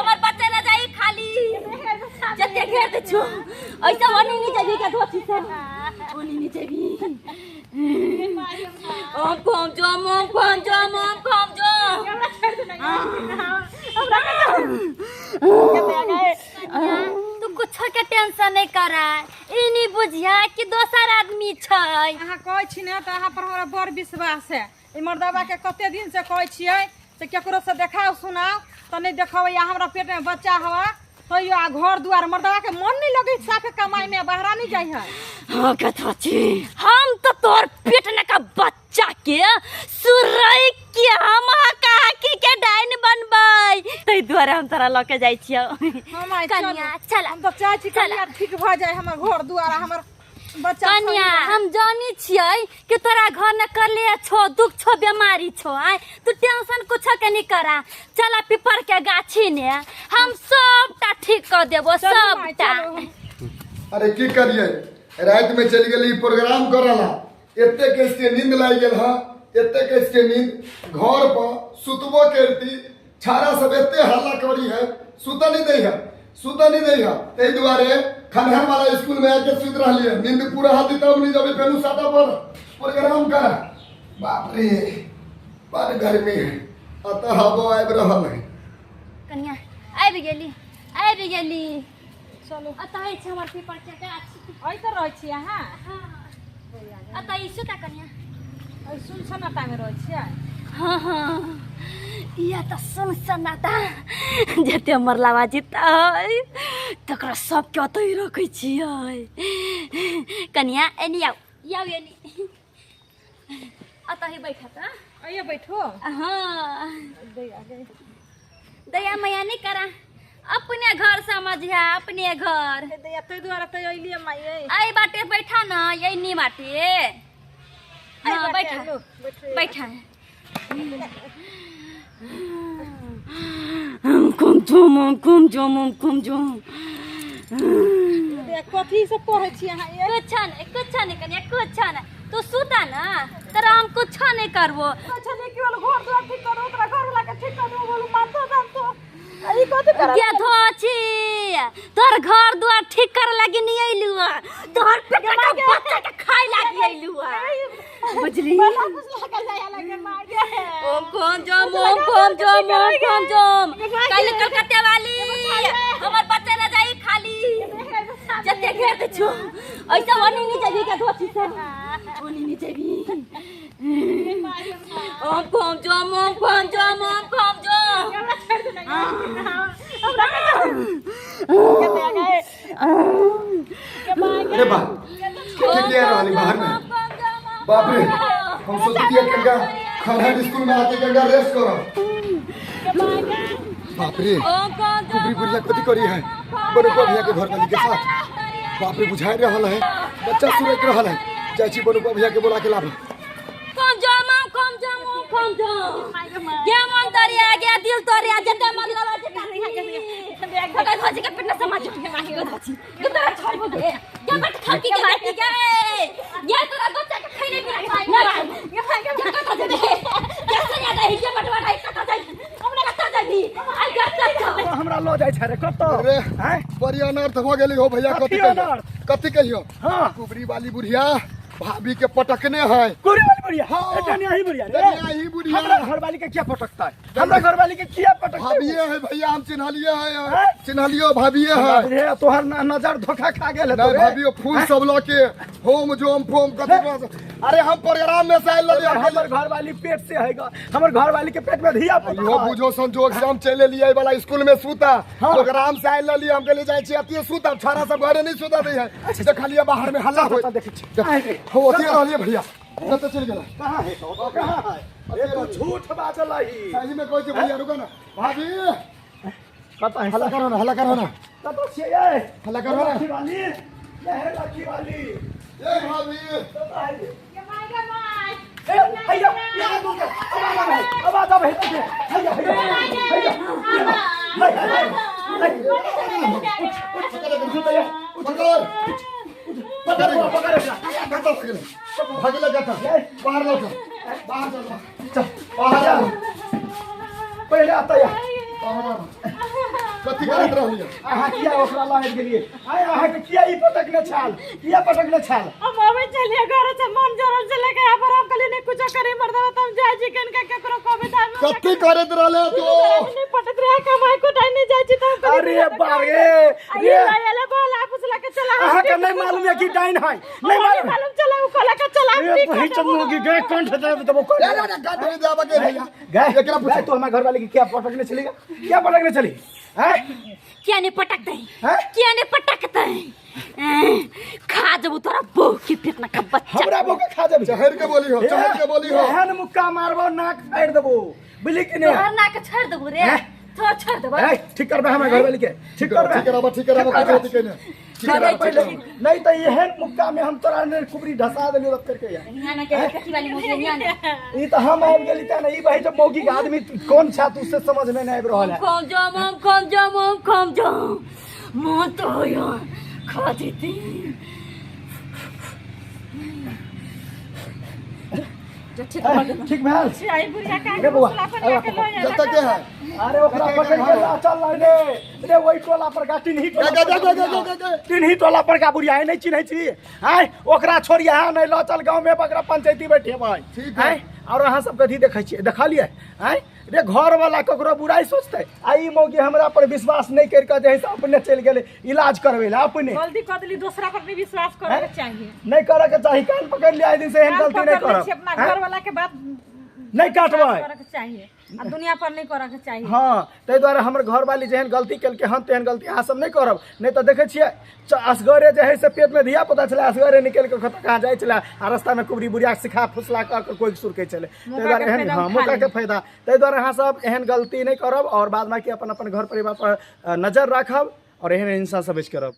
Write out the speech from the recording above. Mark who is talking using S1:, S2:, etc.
S1: हमर बच्चा न जाई खाली जते घेर दे छु ऐसा ओनी नहीं जेबी के धोती से ओनी नहीं जेबी ओम कोम जोम ओम कोम जोम ओम कोम जोम तू कुछ के टेंशन नहीं करा ई नहीं बुझिया कि दोसर आदमी छै।
S2: अहाँ कहै छी ने तऽ अहाँ पर हमरा बड़ विश्वास है। ई मर्दबा के कते दिन से कहै छियै से केकरो से देखाओ सुनाओ तऽ नहि देखबै। हमरा पेट में बच्चा हवा तैयो आ घर दुआर मर्दबा के मन नहीं लगे साफे कमाई में, बाहरा नहीं जाइ है।
S1: हाँ कथा छी हम तो तोर पेट न का बच्चा के सुरई के हम काकी के डाइन बनबै, तै दुआरे हम तोरा लऽ के जाइ छियौ।
S2: हम आइ चलू।
S1: कनिया चल,
S2: हम तऽ चाहै छी
S1: चल।
S2: कनिया ठीक भऽ जाय, हमर घर दुआर हमर बच्चा
S1: कनिया
S2: सही रहे।
S1: हम जानी छियै कि तोरा घर न करले छो दुख छो बीमारी छो, आय तू टेंशन कुछ के नहीं करा। चल पीपर के गाछी ने हम सबटा ठीक कर देबो।
S2: चलू माय,
S1: सबटा।
S2: चलू।
S3: अरे की करिए, रात में चल गेली प्रोग्राम करला, एते केस के नींद लागि गेल हँ, एते केस के नींद। घर पर सुतबो करती छाड़ा सब एते हल्ला करी है, सुत नहीं दै है, सुत नहीं दै है। ताहि दुआरे खनहर वाला स्कूल में आके सुत रहलिए, नींद पूरा हाथी तब नहीं जबे फेनु साटा पर प्रोग्राम कर। बाप रे बड़ गर्मी है, अतः हवा आबि रहल है।
S1: कनिया आबि गेली, आबि गेली।
S2: चलू।
S1: अतः छै हमर पीपर के गाछ।
S2: अइ तऽ रहै छी अहाँ?
S1: हाँ अतः ई सुता कनिया।
S2: अइ सुनसनाता में रहै छियै?
S1: हाँ हाँ इया तऽ सुनसनाता जते मरलावा जीतै तकरा सबके ओतहि रखै छियै। कनिया एनी आउ, आउ एनी, अतः बैठत।
S2: अइए बैठो।
S1: हाँ।
S2: दैया गे।
S1: दया मैया नहीं करा, अपने घर समझिया अपने घर।
S2: हे दैया, ताहि दुआरे तऽ अइलियै माय।
S1: आई बाटे बैठा ना, यही नी बाटे।
S2: अइ
S1: हाँ
S2: बाटे
S1: बैठा।
S2: आलू, बैठो।
S1: बैठा। हम कुम झुम हम कुम झुम हम कुम झुम।
S2: दैया, कथी सब पढ़ै छी अहाँ ये?
S1: कुछ नहीं, कुछ नहीं कनिया, कुछ नहीं। तू सुता ना, तोरा हम कुछ नहीं करबो।
S2: अच्छा नहीं केवल घर दुआर ठीक करू, तोरा घर वाला के ठीक करू, बोलू मानतो जानतो। आ ई कथी करब?
S1: गे धोची तोर घर दुआर ठीक कर लागी नहीं अइलू, तोहर पेट के बच्चा के खाए लागी अइलू, बुझली?
S2: बड़ा खुश लागल जाय लगे माय गे।
S1: ओम कोम जोम ओम कोम जोम ओम कोम जोम। कल कलकत्ते वाली हमर बच्चा न जाई खाली जते घेर दे छु ऐसा ओनी नहीं जेबी के धोती से ओनी नहीं जेबी। ओम कोम जोम ओम कोम जोम ओम कोम जोम।
S2: हमरा छोड़ि दे ना, हमरा के दैया गे।
S3: अरे बा के के रहली बाहर में? बाप रे हम सोचतिए गंगा खनहर स्कूल में आके गंगा रेस्ट करो। बाप रे कुबरी बुढ़िया कथी करी है बनुआ भैया के घर वाली के साथ। बाप रे बुझाई रहल है बच्चा सुरक रहल है। जाइ छी बनुआ भैया के बोला के लाब।
S1: कम जोम कम जोम कम जोम गे मन तोरिया गे दिल तोरिया जते मतलब जते भगत भजी के पेट न समझ के धोची गे तोरा छोड़बो गे गे बट खा के गे गे गे तोरा बच्चा के खैले बिना ना गे गे कत जेबे गे सया दही गे बटवा दही कत जाई हमरा कत जाबी आई कत
S4: तो हमरा लऽ जाइ छै रे कतऽ?
S3: अरे
S4: आँय?
S3: बड़ी अनर्थ भ गेली हो भैया।
S4: कथी
S3: कथी कहियो?
S4: अनर्थ?
S3: कथी कहियो?
S4: हाँ।
S3: कुबरी वाली बुढ़िया भाभी के पटकने है।
S4: कुबरी वाली बुढ़िया?
S3: हाँ।
S4: ए, डनिया ही बुढ़िया रे।
S3: डनिया ही बुढ़िया।
S4: हमरा घरवाली के किया पटकता है? हमरा घरवाली के किया पटकता है?
S3: भाभीए है भैया, हम चिन्हलिए है,
S4: हैं?
S3: चिन्हलियो भाभीए है।
S4: रे तोहर नजर धोखा खा गेल
S3: नहीं
S4: रे।
S3: भाभी, वो फूल सब ल के होम जोम फोम कथी कथी। अरे हम प्रोग्राम में से आयल रहली।
S4: हमर घरवाली पेट से है ग, हमर घरवाली के पेट में धिया पुता
S3: इहो
S4: है।
S3: बुझो संजोग से हम चले लिए वाला स्कूल में सूता।
S4: हाँ।
S3: प्रोग्राम से आयल रहली, हम कहलिए जाइ छी अतिए सूता, छाड़ा सब घरे नहीं सूता दै है। देखलिए बाहर में हल्ला होय।
S4: चल, देखै छी। आइ रे।
S3: हो अतिए रहलिए भैया, कतऽ चलि गेला?
S4: कहाँ है तो? कहाँ है? ए, तू झूठ बाजल ही।
S3: सही में कहै छी भैया, रुको ना भाभी।
S4: कतऽ है?
S3: हल्ला करो ना, हल्ला करो ना।
S4: कतऽ छियै ये?
S3: हल्ला करो ना।
S4: लड़की वाली, ये है लड़की वाली।
S3: ए भाभी।
S4: कतऽ है ये?
S2: गे माय गे माय।
S4: ए, हैया, ये दूर के। आवाज आबै है, आवाज आबै है, तोके। हैया, हैया, हैया, हैया, हैया, हैया।
S3: पकड़
S4: पकड़, पकड़ एकरा।
S3: कतऽ भागलै? भागलै कतऽ? बाहर लऽ चल, बाहर चल, चल बाहर चल।
S4: पहिले आता या।
S3: बाहर आउ। कथी करैत रहलियै?
S4: अहाँ किया ओकरा लहरि गेलियै? आय, अहाँके किया ई पटकने छाल, किया पटकने छाल?
S2: हम अबै छलियै घर से, मन जरल छलै के पर हम कहलियै नहीं कुछो करे मर्दवा, त हम जाइ छी कनका केकरो कहबै त हम
S3: कथी करैत रहले तू?
S2: नहीं पटक रहा, कमाई कुटाई नहीं जाइ छी त हम कहलियै
S4: अरे बाप रे
S2: रे
S4: रे
S2: आले बोल आपस लके चला।
S4: अहाँके नहीं मालूम है कि डाइन है? नहीं मालूम?
S2: मालूम चला, उ कहला के चला।
S4: ए बही चंदू की गए कंठ दे देबो।
S3: रे रे रे, गाँठ नहीं देबा के भैया।
S4: गए
S3: एकरा
S4: गए तो हमारे घर वाले की क्या पटकने चली, क्या पटकने चली हैं?
S1: किया नहीं पटकते?
S4: हैं?
S1: किया नहीं पटकते? खा जबू तोरा बहू के पेट ना का बच्चा।
S4: हमरा बहू के खा जेबी?
S3: चहर के बोली हो, चहर के बोली हो।
S4: एहन मुक्का मारबो, नाक फाड़ि देबो, बुझली कि नहीं?
S1: तोहर नाक छोड़ देबो रे।
S4: हैं?
S1: तोहर छोड़ देबो।
S4: ए, ठीक करबे हमरा घर वाली के, ठीक करबे।
S3: ठीक कराबा, ठीक कराबा, कुछ होती के नहीं, ठीक
S4: ठीक
S3: कराबा,
S4: कर पहिले, नहीं तो एहन मुक्का में हम तोरा ने कुबरी ढसा देलियो रख करके यार।
S1: यहाँ ना के कथी वाली मुझे यहाँ ना।
S4: ई तो हम आबि गेली त ने, ई भाई जब मौगी के आदमी कौन छा तू से समझ में नहीं आबि रहल है।
S1: कम जाम, हम कम जाम, हम कम जाम, मन तो हो यार खा देती।
S4: ए, ठीक भेल?
S2: आई बुढ़िया का
S4: रे बौआ,
S2: पर के लो।
S3: कतऽ के है?
S4: अरे ओकरा पकड़ के ला चल रे रे, ओहि टोला पर का टिन्ही टोला।
S3: गे, गे, गे, गे, गे, गे, गे।
S4: टिन्ही टोला पर का बुढ़िया है, नहीं चिन्है छी? आय, ओकरा छोड़िए अहाँ नहीं लऽ चल गाँव में, ओकरा पंचायती बैठेबै।
S3: ठीक है।
S4: आय, और अहाँ सब कथी देखै छियै? देखलियै? आय रे, घर वाला ककरो बुराइ सोचतै? आ ई मौगी हमरा पर विश्वास नहीं करि कऽ जे है से अपने चलि गेलै इलाज करबै लए अपने।
S2: गलती कर देली, दूसरा पर नहीं विश्वास करे के चाहिए।
S4: नहीं करऽ के चाही। कान पकड़ि लिअ, आइ दिन से एहन
S2: कान
S4: गलती नहीं
S2: पकड़ लै
S4: करब।
S2: छी, अपना
S4: आँय?
S2: घर वाला के बात
S4: नहीं काटबै।
S2: करे के चाहिए आ दुनिया पर नहीं करे के चाहिए।
S4: हँ, ताहि दुआरे हमर घरवाली जेहन गलती केलकै हन, तेहन गलती अहाँ सब नहि करब। नहि तऽ देखै छियै, असगरे जे है से पेटमे धिया पुता छलै, असगरे निकलि कऽ कतऽ कहाँ जाइ छलै आ रस्तामे कुबरी बुढ़िया सिखा फुसला कऽ कऽ कोइ सुरकै छलै। ताहि दुआरे
S2: के
S4: एहन
S2: फायदा
S4: हँ
S2: उठा
S4: मौकाके
S2: ली।
S4: फायदा। ताहि दुआरे अहाँ सब एहन गलती नहि करब और बाद बाकी अपन अपन घर परिवार पर नजर राखब और एहन इंसान सब बचि करब।